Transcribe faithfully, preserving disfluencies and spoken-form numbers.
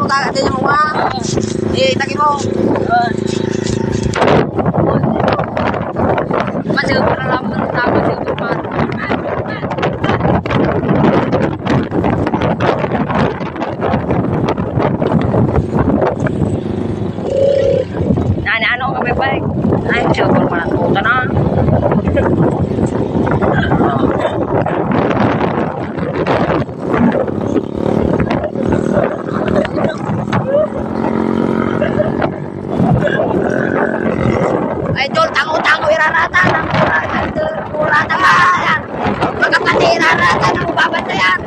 Taga din mo, ha? Eh, tagi mo. Masih ko na lang, masih ko pa. Nani, ano ka, bebay? Ay, sure ko naman ang puta na. Ay, Idol, tango-tango iraratan. Ang pura, Idol, pura na ba yan? Magkapatid iraratan, ang babantayan.